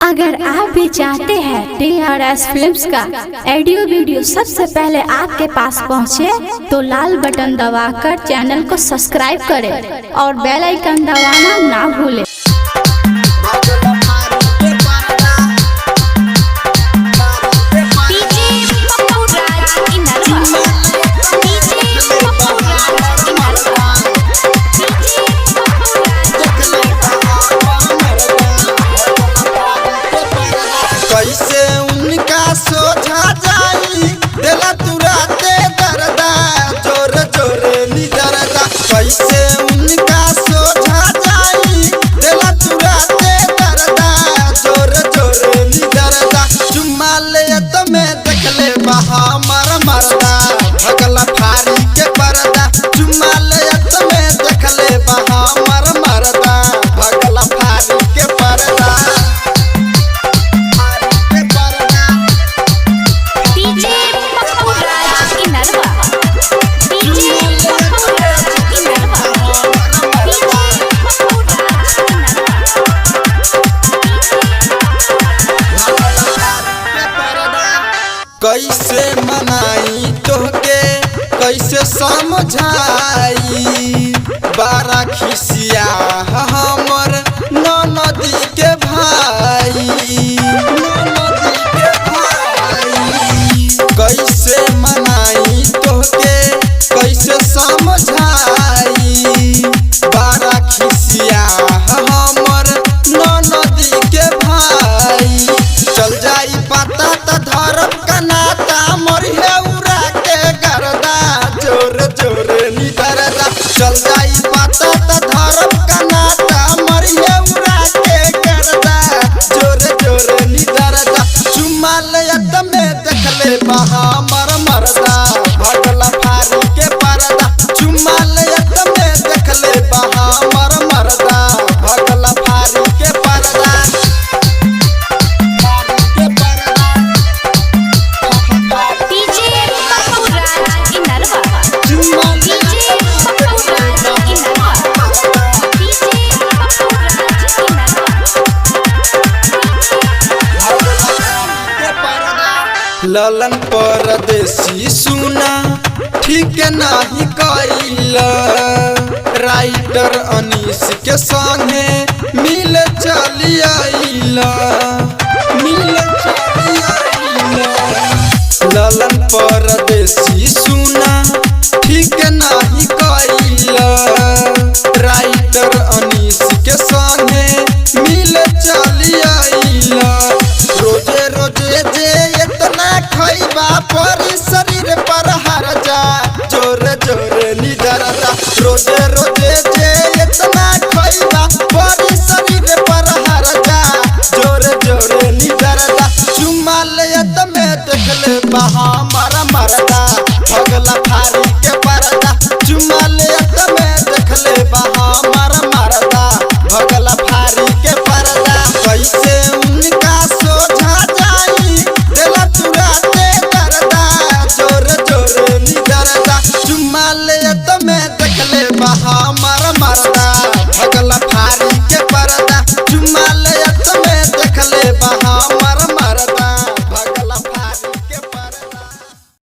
अगर आप भी चाहते हैं टीआरएस फिल्म्स का ऑडियो वीडियो सबसे पहले आपके पास पहुंचे, तो लाल बटन दबाकर चैनल को सब्सक्राइब करें और बेल आइकन दबाना ना भूलें। DJ Pappu Raj Inarwa. DJ Pappu Raj Inarwa. DJ Pappu Raj. कैसे उनका सोझा जाई दिला तुराते दरदा जोर जोर निदरदा। कैसे उनका सोझा जाई दिला तुराते दरदा जोर जोर निदरदा। चुम्मा ले तो मैं देखले बहा मर मरदा भगला फारी के परदा। चुम्मा ले तो मैं देखले बहा मर मरदा भगला फारी के परदा। DJ Pappu Raj Inarwa. DJ Pappu Raj Inarwa. DJ Pappu Raj Inarwa. कैसे मनाई तोहके कैसे समझाई बारा खिसिया हमर ननदी के भाई। ननदी के भाई कैसे मनाई तोहके कैसे समझाई बारा खिसिया हमर ननदी के भाई। चल जाई पता त धरब कनाता मरिहे उड़ा के गरदा जोर जोर निदरदा। चल जाई पता त धरब कनाता मरिहे उड़ा के गरदा जोर जोर निदरदा। चुम्मा ले त में देखले बहा मर मरदा भगला फारी के परदा। चुम्मा ले त में देखले बहा मर मरदा भगला फारी के परदा। DJ Pappu Raj Inarwa. DJ Pappu Raj Inarwa. DJ Pappu Raj Inarwa. Lalan परदेसी सुना ठीक नाही कैल राइटर अनीस के संगे मिल चली आइल मिल चली आइल। ललन परदेसी सुना ठीक नाही कैल राइटर अनीस के संगे मिल चली आइल। रोजे रोजे जे इतना खैबा पर शरीर पर हर जा जोर जोर निदरदा। रोजे रोजे जे इतना खैबा पर शरीर पर हर जा जोर जोर निदरदा। चुम्मा ले त में देखले बहा मर मरदा भगला फारी के परदा। चुम्मा ले त में देखले